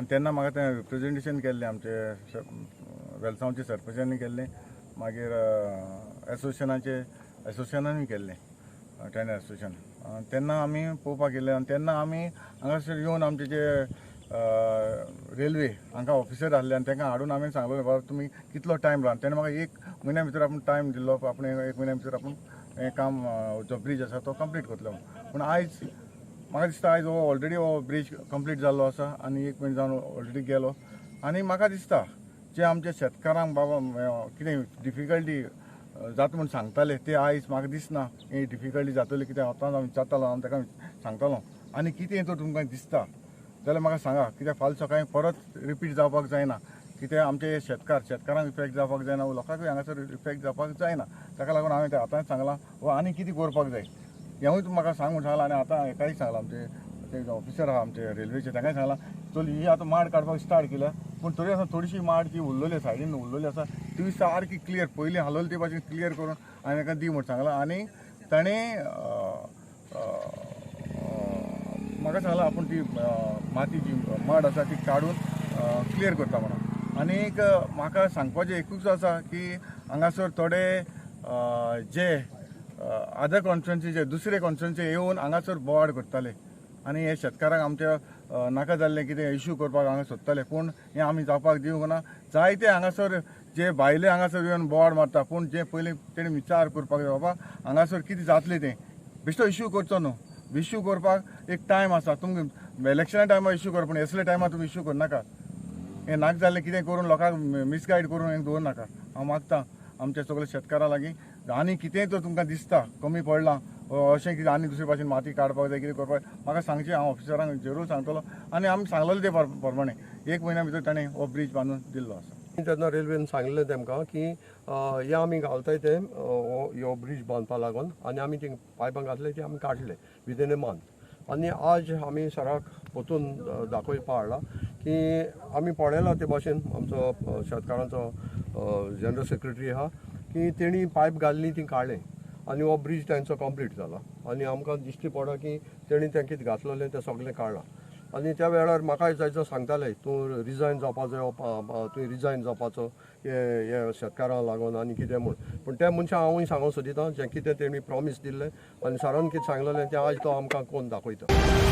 आनी तेन्ना म्हाका तें रिप्रेजेंटेशन केल्लें आमचे वेलसांवचे सरपंचांनी केल्लें, मागीर एसोसिएशनानूय केल्लें, टेंडर एसोसिएशन. तेन्ना आमी पळोवपाक गेले आनी तेन्ना आमी हांगासर येवन आमचे जे रेल्वे हांगा ऑफिसर आसले आनी तांकां हाडून आमी सांगलें, बाबा तुमी कितलो टायम रावन. तेणें म्हाका 1 म्हयन्या भितर आपूण टायम दिल्लो, आपण 1 म्हयन्या भितर आपूण हें काम जो ब्रीज आसा तो कंप्लीट करतलो. पूण आयज म्हाका दिसता आयज हो ऑलरेडी हो ब्रीज कंप्लीट जाल्लो आसा आनी 1 म्हयनो जावन ऑलरेडी गेलो. आनी म्हाका दिसता जे आमच्या शेतकारांक बाबा कितें डिफिकल्टी जाता म्हूण सांगताले ते आयज म्हाका दिसना ही डिफिकल्टी जातली. कित्याक आतां हांव विचारतालो, हांव ताका सांगतालो आनी कितें तर तुमकां दिसता जाल्यार म्हाका सांगा, कित्याक फाल्यां सकाळीं परत रिपीट जावपाक जायना. कित्याक आमचे शेतकारांक इफेक्ट जावपाक जायना, लोकांकूय हांगासर इफेक्ट जावपाक जायना. ताका लागून हांवें तें आतांच सांगलां वा आनी कितें करपाक जाय हेंवूय म्हाका सांग म्हूण सांगलां. आनी आतां हेकाय सांगलां, आमचे ते ऑफिसर आहा आमचे रेल्वेचे तांकांय सांगलां, चल ही आतां माड काडपाक स्टार्ट केल्या, पूण तरी आसा थोडीशी माड जी उरलेली सायडीन उरलेली आसा ती सारकी क्लियर पयलीं हालोवली ते भाशेन क्लियर करून हांवें ताका दी म्हूण सांगलां. आनी ताणें म्हाका सांगलां आपूण ती माती जी माड आसा ती काडून क्लियर करता म्हणून. आनीक म्हाका सांगपाचें एकूच आसा की हांगासर थोडे जे अदर कॉन्स्टिट्युएन्सीचे दुसरे कॉन्स्टिट्युएन्सी येवन हांगासर बोवाळ करताले आनी हे शेतकारांक आमच्या नाका जाल्लें कितें इश्यू करपाक हांगा सोदताले, पूण हें आमी जावपाक दिवंक ना. जायते हांगासर जे भायले हांगासर येवन बोवाळ मारता, पूण जे पयलीं तेणी विचार करपाक जाय बाबा हांगासर कितें जातलें तें बेश्टो इश्यू करचो न्हू. इश्यू करपाक एक टायम आसा, तुमकां इलेक्शना टायमार इश्यू कर, पूण असल्या टायमार तुमी इश्यू करनाका. हें नाका जाल्लें कितें करून लोकांक मिसगायड करून हें दवर नाका. हांव मागता आमच्या सगळ्या शेतकारां लागीं आनी कितेंय तर तुमकां दिसता कमी पडलां अशें कितें आनी दुसरे भाशेन माती काडपाक जाय कितें करपाक म्हाका सांगचें, हांव ऑफिसरांक जरूर सांगतलो. आनी आमी सांगलेलें ते प्रमाणे 1 म्हयन्या भितर ताणें हो ब्रीज बांदून दिल्लो आसा. तेन्ना रेल्वेन सांगलें तेमकां की हे आमी घालताय ते हो ब्रीज बांदपा लागून आनी आमी ती पायपां घातले ती आमी काडले विदीन ए मंथ. आनी आज आमी सराक परतून दाखोवपा हाडला की आमी पळयला ते भाशेन आमचो शेतकारांचो जनरल सेक्रेटरी आहा की तेणी पायप घाल्ली ती काडले आनी हो ब्रीज तांचो कंप्लीट जाला. आनी आमकां दिश्टी पडा की तेणी तें कितें घातलेलें तें सगळें काडलां. आनी त्या वेळार म्हाकाय जायचो सांगताले तूं रिजायन जावपाचो, तुवें रिजायन जावपाचो हे शेतकारांक लागून आनी कितें म्हूण. पूण त्या मनशां हांवूय सांगूंक सोदिता जें कितें तेणी प्रॉमीस दिल्लें आनी सरान कितें सांगलेलें तें आज तो आमकां कोण दाखयता.